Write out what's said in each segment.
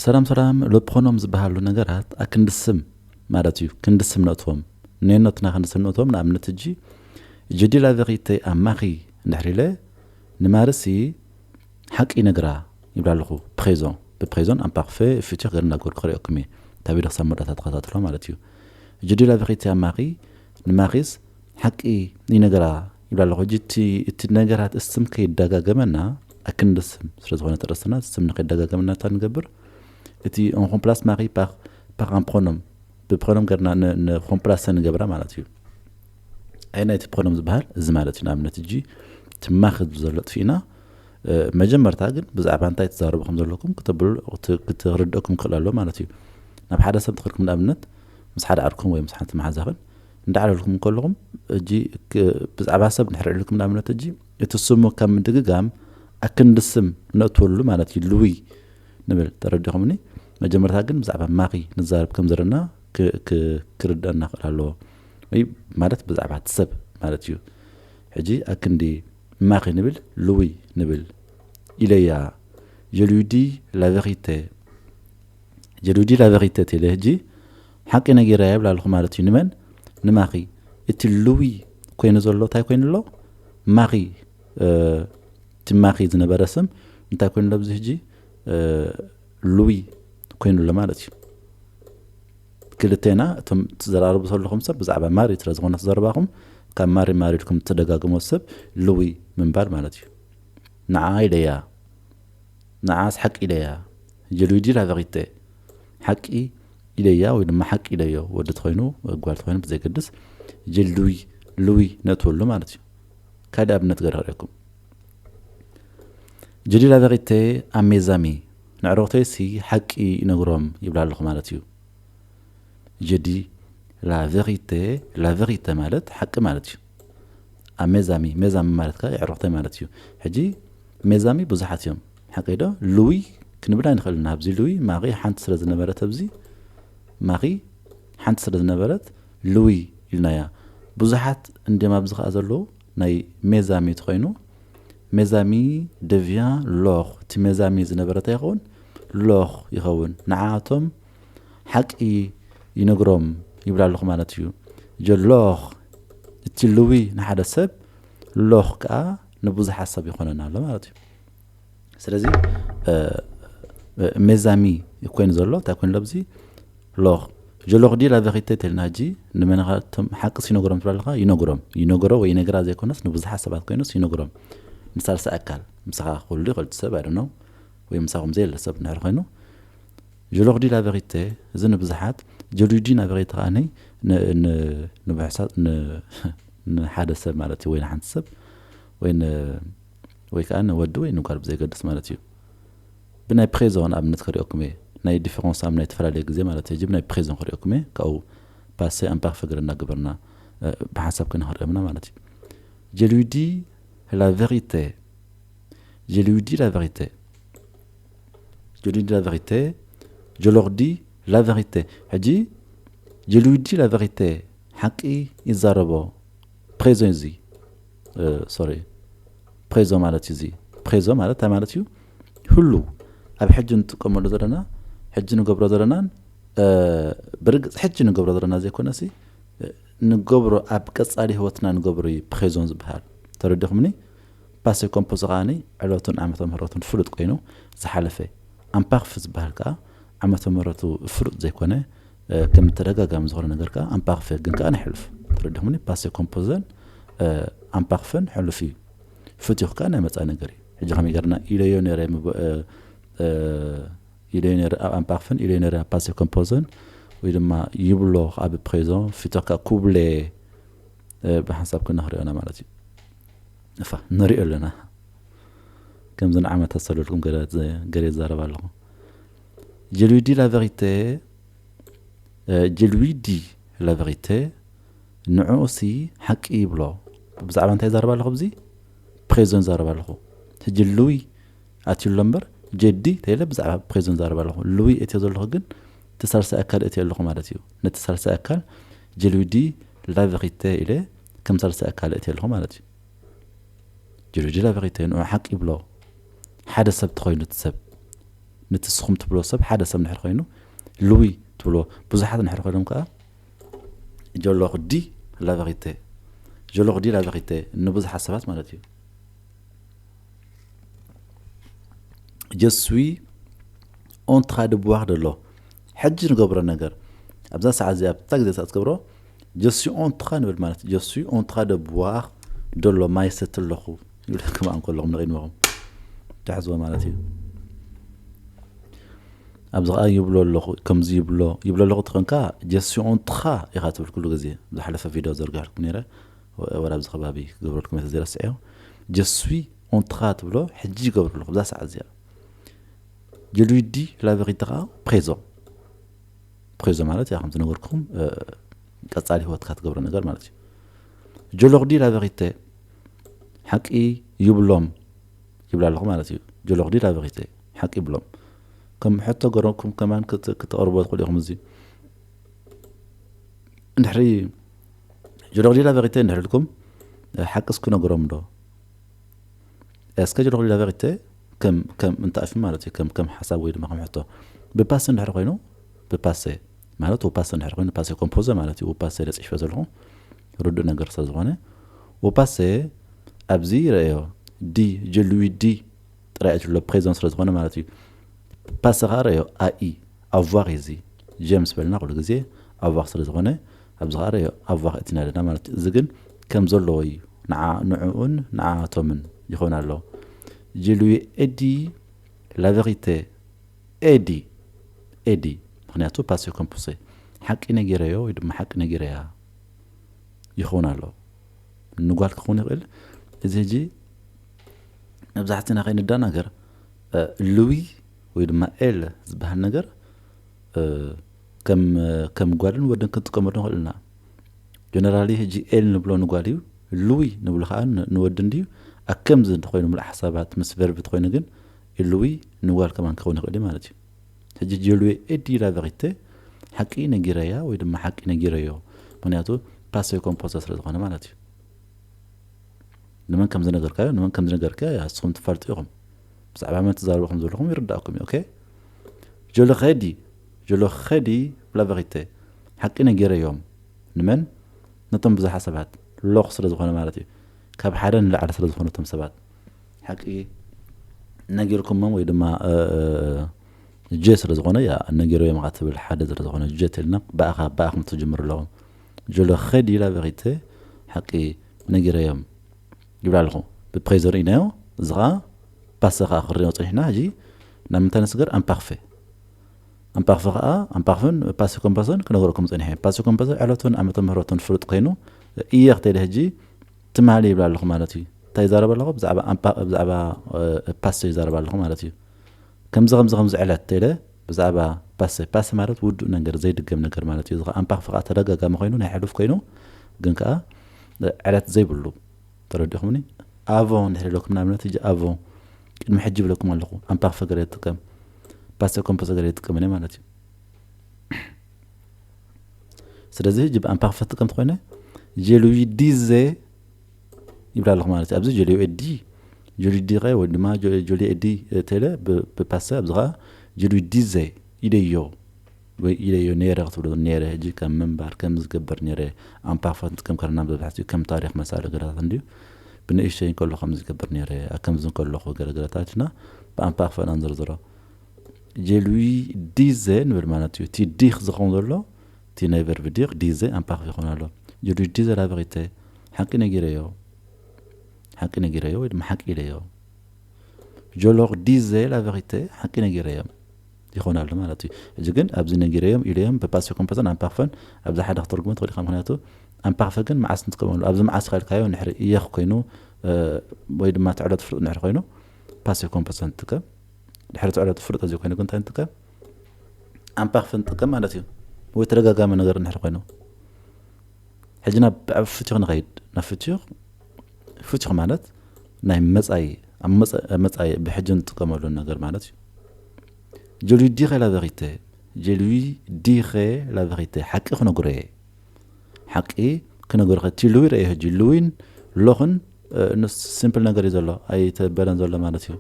ሰላም ሰላም። Le pronom ዝበሃሉ ነገራት ኣክንዲ ስም ማለት እዩ። ክንዲ ስም ነእትዎም፣ ነየኖትና ክንዲ ስም ነእትዎም። ንኣብነት ሕጂ je dis la vérité à Marie እንድሕር ኢለ፣ ንማርሲ ሓቂ ይነግራ ይብላ ኣለኹ። Présent፣ ብ présent፣ imparfait፣ futur ገይረ እናገበርኩ ክርእየኩም እየ። ታቢዶ ክሳብ መወዳእታ ተኸታተሎ ማለት እዩ። Je dis la vérité à Marie፣ ንማሪስ ሓቂ ይነግራ ይብላ ኣለኹ። ሕጂ እቲ እቲ ነገራት፣ እቲ ስም ከይደጋገመና፣ ኣክንዲ ስም ስለ ዝኾነ ተረስና፣ እቲ ስም ንከይደጋገመና እንታይ ንገብር? እቲ on remplace Marie par par un pronom፣ ብ pronom ገርና ን remplace ንገብራ ማለት እዩ። ኣይ ናይቲ pronom ዝበሃል እዚ ማለት እዩ። ንኣብነት ሕጂ እቲ Marie ዘሎ ጥፊእና፣ መጀመርታ ግን ብዛዕባ እንታይ ትዛረቡ ከም ዘለኩም ክተብሉ ክትርድእኩም ክእል ኣሎ ማለት እዩ። ናብ ሓደ ሰብ ትኸድኩም፣ ንኣብነት ምስ ሓደ ዓርኩም ወይ ምስ ሓንቲ መሓዛኽን እንዳዕለልኩም ከለኹም፣ ሕጂ ብዛዕባ ሰብ ንሕር ኢልኩም፣ ንኣብነት ሕጂ እቲ ስሙ ካብ ምድግጋም ኣክንዲ ስም ነእትወሉ ማለት እዩ። Lui ንብል፣ ተረዲኹምኒ? መጀመርታ ግን ብዛዕባ Marie ንዛረብ ከም ዘለና ክርድአና ክእል ኣለዎ። ወይ ማለት ብዛዕባ እቲ ሰብ ማለት እዩ። ሕጂ ኣክንዲ Marie ንብል፣ Lui ንብል ኢለያ። Je lui dis la vérité፣ je lui dis la vérité ኢለ ሕጂ ሓቂ ነጊረያ ይብላ ኣለኹ ማለት እዩ። ንመን? ንማሪ። እቲ Lui ኮይኑ ዘሎ እንታይ ኮይኑ ኣሎ? ማሪ። እቲ ማሪ ዝነበረ ስም እንታይ ኮይኑ ኣሎ? ኣብዚ ሕጂ Lui ኮይኑ ኣሎ ማለት እዩ። ክልቴና እቶም ትዘራርቡ ዘለኹም ሰብ ብዛዕባ ማሪ ስለ ዝኾነ ተዘረባኹም፣ ካብ ማሪ ማሪ ኢልኩም ትደጋግሞ ሰብ Lui ምንባር ማለት እዩ። ንዓ ኢለያ፣ ንዓስ ሓቂ ኢለያ። Je lui dis la vérité፣ ሓቂ ኢለያ ወይ ድማ ሓቂ ኢለዮ፣ ወዲ ተኾይኑ ጓል ተኾይኑ ብዘይገድስ፣ je lui፣ Lui ነእትወሉ ማለት እዩ። ካልእ ኣብነት ገረ ክርእየኩም። Je dis la vérité à mes amis፣ ንዕሮክተይሲ ሓቂ ይነግሮም ይብላ ኣለኹ ማለት እዩ። Je dis la vérité፣ la vérité ማለት ሓቂ ማለት እዩ። À mes amis፣ mes amis ማለት ከኣ የዕሩኽተይ ማለት እዩ። ሕጂ mes amis ብዙሓት እዮም፣ ሓቂ ዶ? Lui ክንብል ኣይንኽእልን። ኣብዚ Lui ማሪ ሓንቲ ስለ ዝነበረት፣ ኣብዚ ማሪ ሓንቲ ስለ ዝነበረት Lui ኢልናያ። ብዙሓት እንድዮም ኣብዚ ከኣ ዘለዉ። ናይ mes amis ተኾይኑ mes amis devient leur፣ እቲ mes amis ዝነበረ እንታይ ይኸውን? Leur ይኸውን። ንዓኣቶም ሓቂ ይነግሮም ይብላ ኣለኹ ማለት እዩ። Je leur፣ እቲ Lui ንሓደ ሰብ፣ leur ከኣ ንብዙሓት ሰብ ይኾነና ኣሎ ማለት እዩ። ስለዚ mes amis ኮይኑ ዘሎ እንታይ ኮይኑ ኣሎ? ኣብዚ leur፣ je leur dis la vérité ተልና ሕጂ ንመንኻቶም ሓቅስ ይነግሮም ትብላ ኣለኻ? ይነግሮም። ይነግሮ ወይ ይነግራ ዘይኮነስ ንብዙሓት ሰባት ኮይኑስ ይነግሮም። ንሳልሳይ ኣካል፣ ምሳኻ ክህሉ ይኽእል እቲ ሰብ፣ I don't know፣ ወይ ምሳኹም ዘየለ ሰብ እንድሕር ኮይኑ፣ je leur dis la vérité፣ እዚ ንብዙሓት፣ je lui dis la vérité ከኣ ንብሕሳት ንሓደ ሰብ ማለት እዩ፣ ወይ ንሓንቲ ሰብ ወይ ወይ ከዓ ንወዲ ወይ ንጓል ብዘይገድስ ማለት እዩ። ብናይ présent ንኣብነት ከሪኦኩም እየ፣ ናይ différence ኣብ ናይ ዝተፈላለየ ግዜ ማለት እዩ። ብናይ présent ከሪኦኩም እየ፣ ካብኡ passé imparfait ገረና ግበርና ብሓንሳብ ክንክሪኦምና ማለት እዩ። Je lui dis la vérité። Je lui dis la vérité። Je lui dis la vérité። Je leur dis la vérité። ሕጂ je lui dis la vérité፣ ሓቂ ይዛረቦ። Présent እዚ፣ sorry፣ présent ማለት እዩ። እዚ présent ማለት እንታይ ማለት እዩ? ህሉው፣ ኣብ ሕጂ ንጥቀመሉ ዘለና፣ ሕጂ ንገብሮ ዘለናን፣ ብርግፅ ሕጂ ንገብሮ ዘለና ዘይኮነሲ፣ ንገብሮ፣ ኣብ ቀፃሊ ህይወትና ንገብሮ እዩ présent ዝበሃል። ተረዲኹምኒ? Passé composé ከኣ ዕለቱን ዓመተ ምህረቱን ፍሉጥ ኮይኑ ዝሓለፈ። Imparfait ዝበሃል ከኣ ዓመተ ምህረቱ ፍሉጥ ዘይኮነ፣ ከም ተደጋጋሚ ዝኾነ ነገር ከኣ imparfait ግን ከኣ ናይ ሕሉፍ። ተረዲኹምኒ? Passé composé ን imparfait ን ሕሉፍ እዩ። Futur ከኣ ናይ መጻኢ ነገር እዩ። ሕጂ ከመይ ገርና ኢለዮ ነይረ፣ ኢለዮ ነይረ ኣብ imparfait ን ኢለዮ ነይረ ኣብ passé composé ን፣ ወይ ድማ ይብሎ ኣብ présent፣ futur ከኣ ኩብሌ ብሓንሳብ ክንኽሪኦ ኢና ማለት እዩ። እፋ ንሪኦ ኣለና። ከምዚ ንዓመት ኣሰለልኩም ገለ ይዛረብ ኣለኹ። Je lui dis la vérité፣ je lui dis la vérité፣ ንዕኡሲ ሓቂ ይብሎ። ብዛዕባ እንታይ ይዛረብ ኣለኹ? ኣብዚ présent ይዛረብ ኣለኹ። ሕጂ lui ኣትዩ ኣሎ እምበር፣ je dis ተይለ ብዛዕባ présent ይዛረብ ኣለኹ። Lui እትዮ ዘለኹ ግን እቲ ሳልሳይ ኣካል እትዮ ኣለኹ ማለት እዩ። ነቲ ሳልሳይ ኣካል je lui dis la vérité ኢለ ከም ሳልሳይ ኣካል እትዮ ኣለኹ ማለት እዩ። Je lui dis la vérité፣ ንዑ ሓቂ ይብሎ። ሓደ ሰብ ተኾይኑ እቲ ሰብ ነቲ ንስኹም ትብሎ ሰብ ሓደ ሰብ እንድሕር ኮይኑ lui ትብሎ ብዙሓት እንድሕር ኮይኖም ከዓ je leur dis la vérité je leur dis la vérité ንብዙሓት ሰባት ማለት እዩ je suis en train de boire de l'eau ሕጂ ንገብሮ ነገር ኣብዛ ሰዓት እዚኣ ኣብታ ግዜ ሰዓት ትገብሮ je suis en train ንብል ማለት je suis en train de boire de l'eau ማይ ሰቲ ኣለኹ ይብለኩም ኣንከለኹም ንቕድመኹም ትሕዝዎ ማለት እዩ ኣብዚ ከዓ ይብሎ ኣለኹ ከምዚ ይብሎ ይብሎ ኣለኹ ትኾንካ je suis en train ኢኻ ትብል ኩሉ ግዜ ዝሓለፈ ቪድዮ ዘርጋሕልኩም ነረ ወላ ኣብዚ ከባቢ ክገብረልኩም እየ ተዘይረስዐዮ je suis en train ትብሎ ሕጂ ይገብሮ ኣለኹ ብዛ ሰዓት እዚኣ je lui dis la vérité ከዓ présent présent ማለት ያ ከም ዝነገርኩም ቀጻሊ ህይወትካ ትገብሮ ነገር ማለት እዩ je leur dis la vérité ሓቂ ይብሎም ይብላ ኣለኹ ማለት እዩ je leur dis la vérité ሓቂ ይብሎም ከም ሕቶ ገረኩም ከማን ክተቕርቦ ትኽእሉ ኢኹም እዚ እንድሕሪ je leur dis la vérité እንድሕር ኢልኩም ሓቅስ ክነግሮም ዶ est-ce que je leur dis la vérité ከም ከም እንታፊ ማለት እዩ ከም ከም ሓሳብ ወይ ድማ ከም ሕቶ ብ passé እንድሕር ኮይኑ ብ passé ማለት au passé እንድሕር ኮይኑ passé composé ማለት እዩ au passé ኢለ ፅሒፈ ዘለኹ ርዱእ ነገር ስለ ዝኾነ au passé ኣብዚ ረእዮ dis je lui dis ጥራይ እቲ ዘሎ présent ስለ ዝኾነ ማለት እዩ passé ከዓ ረእዮ ai avoir እዚ je ምስ በልና ኩሉ ግዜ avoir ስለ ዝኾነ ኣብዚ ከዓ ረእዮ avoir እቲና ኣለና ማለት እዩ እዚ ግን ከም ዘለዎ እዩ ንዕኡን ንዓኣቶምን ይኸውን ኣሎ je lui ai dit la vérité ai dit ai dit ምክንያቱ passé composé ሓቂ ነጊረዮ ወይ ድማ ሓቂ ነጊረያ ይኸውን ኣሎ ንጓል ክኸውን ይኽእል እዚ ሕጂ መብዛሕትና ከይንደናገር lui ወይ ድማ elle ዝበሃል ነገር ከም ጓልን ወድን ክንጥቀመሉ ንኽእል ኢና generally ሕጂ elle ንብሎ ንጓል እዩ lui ንብሎ ከዓ ንወዲ እንድዩ ኣከምዚ እንተኮይኑ ምሉእ ሓሳባት ምስ verb እንተኮይኑ ግን lui ንጓል ከማን ክኸውን ይኽእል እዩ ማለት እዩ ሕጂ je lui ai dit la vérité ሓቂ ነጊረያ ወይ ድማ ሓቂ ነጊረዮ ምክንያቱ passé composé ስለ ዝኾነ ማለት እዩ ንመን ከም ዝነገርካዮ ንመን ከም ዝነገርካዮ ንስኹም ትፈልጡ ኢኹም ብዛዕባ መን ትዛረቡ ከም ዘለኹም ይርዳእኩም እዩ je leur ai dit je leur ai dit la vérité ሓቂ ነጊረዮም ንመን ነቶም ብዙሓት ሰባት ሎኽ ስለ ዝኾነ ማለት እዩ ካብ ሓደ ንላዕሊ ስለ ዝኾኑ እቶም ሰባት ሓቂ ነጊርኩሞም ወይ ድማ je ስለ ዝኾነ ያ ነጊረዮም ካ ትብል ሓደ ስለ ዝኾነ je ተልና ብኣኻ ብኣኹም ትጅምር ኣለኹም je leur ai dit la vérité ሓቂ ነጊረዮም ይብል ኣለኹ ብ présent ርኢናዮ እዚ ከዓ passé ከዓ ክሪኦ ፀኒሕና ሕጂ ናብ ምንታይ ንስገር imparfait imparfait ከዓ imparfait ን passé composé ን ክነግረኩም ፀኒሐ passé composé ዕለቱን ዓመተ ምህረቱን ፍሉጥ ኮይኑ እየ ክትለ ሕጂ ትማሊ ይብል ኣለኹ ማለት እዩ እንታይ ይዛረብ ኣለኹ ብዛዕባ passé ይዛረብ ኣለኹ ማለት እዩ ከምዚ ከምዚ ከምዚ ዕለት ተለ ብዛዕባ passé passé ማለት ውዱእ ነገር ዘይድገም ነገር ማለት እዩ እዚ imparfait ከዓ ተደጋጋሚ ኮይኑ ናይ ሕሉፍ ኮይኑ ግን ከዓ ዕለት ዘይብሉ ተረዲኹምኒ avant እንድሕር ኢለኩም ንኣብነት ሕጂ avant ቅድሚ ሕጂ ይብለኩም ኣለኹ imparfait ገለ ይጥቀም passé composé ገለ ይጥቀም እየ ማለት እዩ ስለዚ ሕጂ ብ imparfait ትጥቀም ተኮይነ je lui disais ይብል ኣለኹ ማለት እዩ ኣብዚ je lui ai dit je lui dirais ወይ ድማ je lui ai dit ተለ ብ passé ኣብዚ ከዓ je lui disais ኢለዮ ወይ ኢለዮ ነይረ ክትብሎ ነይረ ሕጂ ከም ምንባር ከም ዝገብር ነይረ imparfait ክንጥቀም ከለና መብዛሕትኡ ከም ታሪኽ መሳሊ ገለታት እንድዩ ብንእሽተይ እንከሎ ከም ዝገብር ነይረ ከምዚ እንከለኹ ገለገለታት ኢና ብ imparfait ኢና ንዝርዝሮ je lui disais ንብል ማለት እዩ እቲ dire ዝኸውን ዘሎ እቲ ናይ verbe dire disais imparfait ይኸውን ኣሎ je lui disais la vérité ሓቂ ነጊረዮ ሓቂ ነጊረዮ ወይ ድማ ሓቂ ኢለዮ je leur disais la vérité ሓቂ ነጊረዮም ይኾን ኣሎ ማለት እዩ ሕጂ ግን ኣብዚ ነጊረዮም ኢለዮም ብ passé composé ን imparfait ን ኣብዚ ሓደ ክትርጉሞ ትኽእል ኢኻ ምክንያቱ imparfait ግን መዓስ ንጥቀመሉ ኣብዚ መዓስ ኢልካዮ ንድሕሪ እየ ኮይኑ ወይ ድማ እቲ ዕለት ፍሉጥ ንድሕሪ ኮይኑ passé composé ንጥቀም ድሕሪ እቲ ዕለት ፍሉጥ እዚ ኮይኑ ግን እንታይ ንጥቀም imparfait ንጥቀም ማለት እዩ ወይ ተደጋጋሚ ነገር እንድሕር ኮይኑ ሕጂ ናብ ኣብ ፍትኽ ንኸይድ ናብ ፍትኽ ፍትኽ ማለት ናይ መጻኢ ኣብ መጻኢ ብሕጂ ንጥቀመሉ ነገር ማለት እዩ je lui dirai la vérité je lui dirai la vérité ሓቂ ክነግሮ እየ ሓቂ ክነግሮ እቲ lui ረእየ ሕጂ lui ን ሎኽን ንስ simple ነገር እዩ ዘሎ ኣይተበለን ዘሎ ማለት እዩ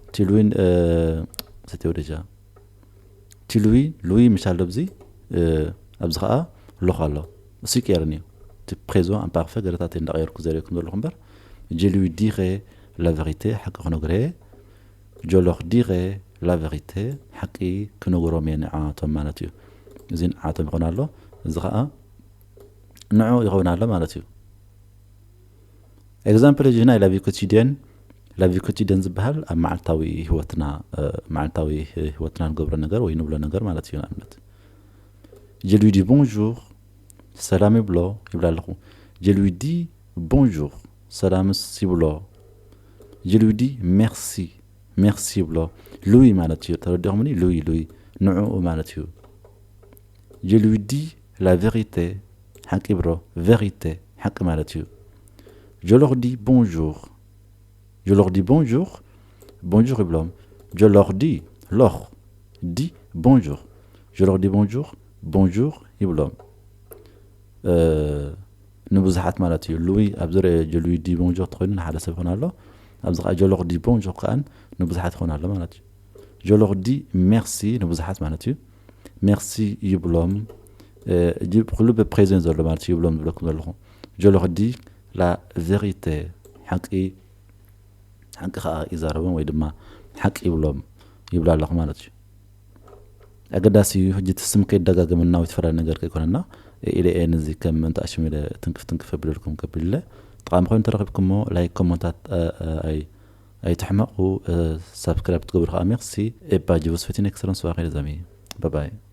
እቲ lui ን c'était déjà tu lui lui ምሽ ኣሎ ኣብዚ ኣብዚ ከዓ ሎኽ ኣሎ እሱ ይቀየርን እዩ እቲ présent imparfait ገለታት እንዳቀየርኩ ዘርእኩም ዘለኹ እምበር je lui dirai la vérité ሓቂ ክነግርሄ je leur dirai la vérité ሓቂ ክነግሮም እየ ንዓቶም ማለት እዩ እዚ ንዓቶም ይኾን ኣሎ እዚ ከዓ ንዑ ይኸውን ኣሎ ማለት እዩ exemple እዚ ናይ la vie quotidienne la vie quotidienne ዝበሃል ኣብ መዓልታዊ ህይወትና መዓልታዊ ህይወትና ንገብሮ ነገር ወይ ንብሎ ነገር ማለት እዩ ንኣብነት je lui dis bonjour ሰላም ይብሎ ይብላ ኣለኹ je lui dis bonjour ሰላምስ ይብሎ je lui dis merci merci ይብሎ lui ማለት እዩ ተረዲኹምኒ lui lui ንዕኡ ማለት እዩ je lui dis la vérité ሓቂ ብሮ vérité ሓቂ ማለት እዩ je leur dis bonjour je leur dis bonjour bonjour ይብሎም je leur dis leur dis bonjour je leur dis bonjour bonjour ይብሎም ንብዙሓት ማለት እዩ lui ኣብ ዙሪያ je lui dis bonjour ተኮይኑ ንሓደ ሰብ ይኾን ኣሎ ኣብዚ ከዓ je leur dis bonjour ከዓን ንብዙሓት ይኾን ኣሎ ማለት እዩ je leur dis merci ንብዙሓት ማለት እዩ merci ይብሎም ኩሉ ብ présent ዘሎ ማለት ይብሎም ዝብለኩም ዘለኹ je leur dis la vérité ሓቂ ሓቂ ከዓ ይዛረቦም ወይ ድማ ሓቂ ይብሎም ይብላ ኣለኹ ማለት እዩ ኣገዳሲ እዩ ሕጂ እቲ ስም ከይደጋገመና ወይ ተፈላለየ ነገር ከይኮነና ኢለ እየ ነዚ ከም ምእንቲ ኣሽም ኢለ ትንክፍ ትንክፍ ኣቢለልኩም ከቢለ ጠቃሚ ኮይኑ ተረኪብኩሞ like ኮመንታት ኣይትሕመቁ subscribe ትገብሩ ከዓ merci et bah je vous souhaite une excellente soirée les amis bye bye